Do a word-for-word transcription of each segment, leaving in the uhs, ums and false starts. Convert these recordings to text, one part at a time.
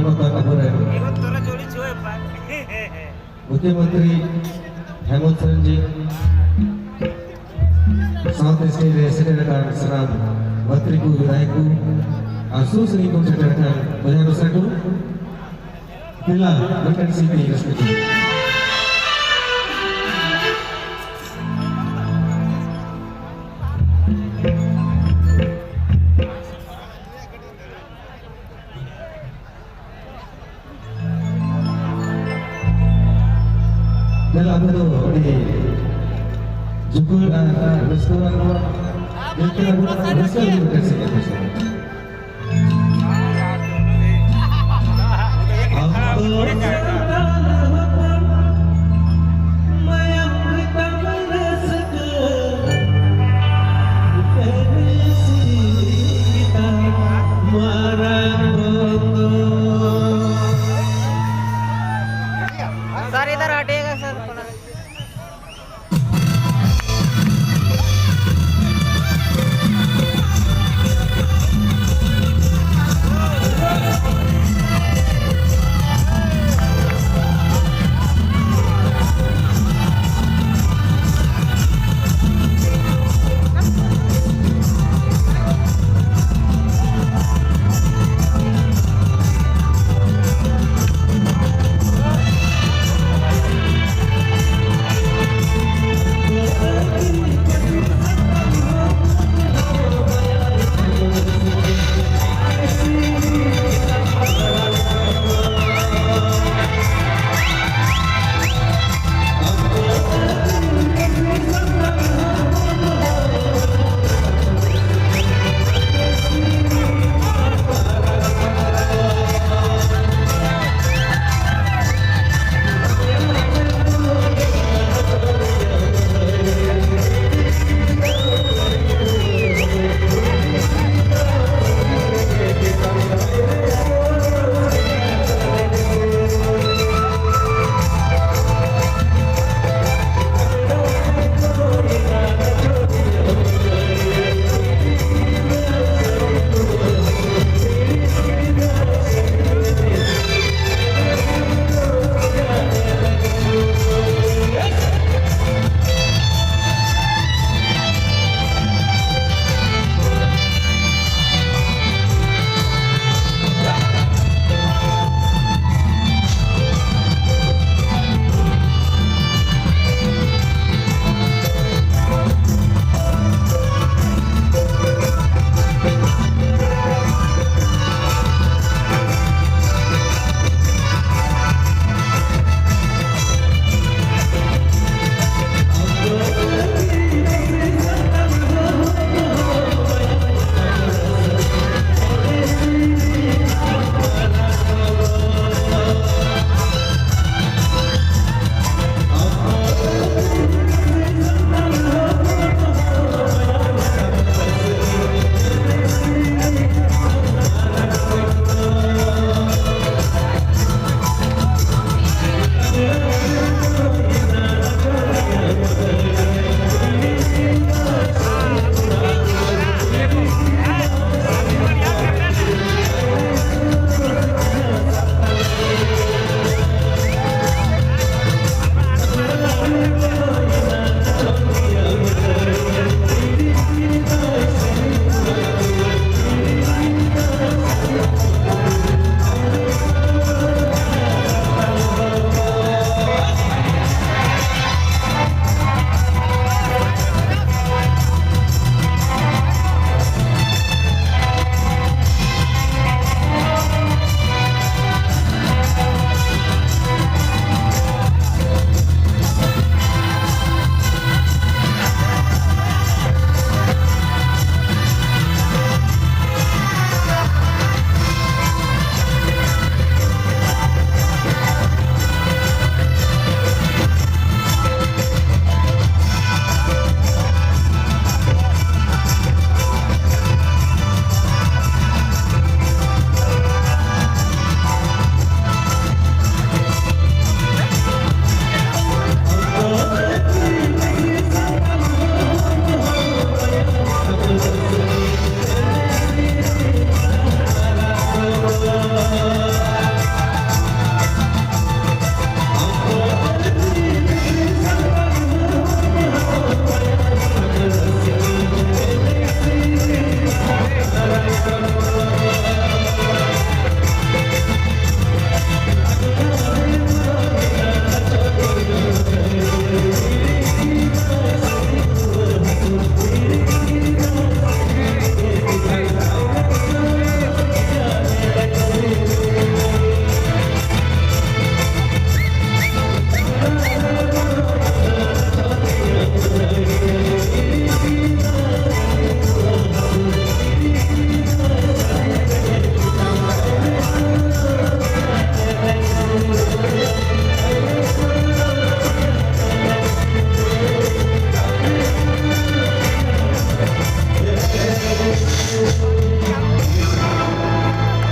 ᱟᱵᱚᱨᱮᱱ ᱢᱩᱠᱷᱭᱚᱢᱚᱱᱛᱨᱤ ᱦᱮᱢᱚᱱᱛ ᱥᱚᱨᱮᱱ ᱡᱤ, ᱥᱟᱶᱛᱮ ᱥᱴᱮᱡ ᱨᱮ ᱥᱮᱴᱮᱨ ᱟᱠᱟᱱ ᱥᱟᱱᱟᱢ ᱢᱚᱱᱛᱨᱤ ᱠᱚ, ᱵᱤᱫᱷᱟᱭᱚᱠ ᱠᱚ ᱟᱨ ᱥᱩᱨ ᱥᱟᱺᱜᱤᱧ ᱠᱷᱚᱱ ᱥᱮᱴᱮᱨ ᱟᱠᱟᱱ ᱵᱚᱭᱦᱟ ᱢᱤᱥᱨᱟ ᱠᱚ, ᱫᱮᱞᱟ ᱢᱤᱫᱴᱟᱝ ᱥᱤᱧ ᱛᱮᱧ ᱨᱟᱹᱥᱠᱟᱹ ᱦᱚᱪᱚ ᱯᱮᱭᱟ᱾ ᱫᱮᱞᱟ, ᱟᱯᱮ ᱫᱚ ᱟᱹᱰᱤ ᱡᱩᱠᱷᱟᱹᱲ ᱟᱨ ᱨᱟᱹᱥᱠᱟᱹᱣᱟᱱ ᱦᱚᱲ ᱧᱮᱞ ᱠᱟᱱᱟ ᱵᱚᱱ, ᱨᱟᱹᱥᱠᱟᱹ ᱞᱟᱹᱜᱤᱫ ᱢᱤᱫᱴᱮᱱ ᱥᱮᱨᱮᱧ ᱟᱯᱮ ᱥᱟᱶ᱾ ᱟᱵᱚ ᱥᱟᱱᱛᱟᱲ ᱦᱚᱯᱚᱱ ᱢᱟᱭᱟᱢ ᱨᱮ ᱛᱟᱵᱚᱱ ᱨᱟᱹᱥᱠᱟᱹ, ᱮᱱᱮᱡ ᱥᱮᱨᱮᱧ ᱜᱮ ᱛᱟᱵᱚᱱ ᱢᱟᱨᱟᱝ ᱵᱚᱱᱫᱚ᱾ सर, इधर हटिएगा सर, थोड़ा।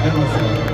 Hermoso.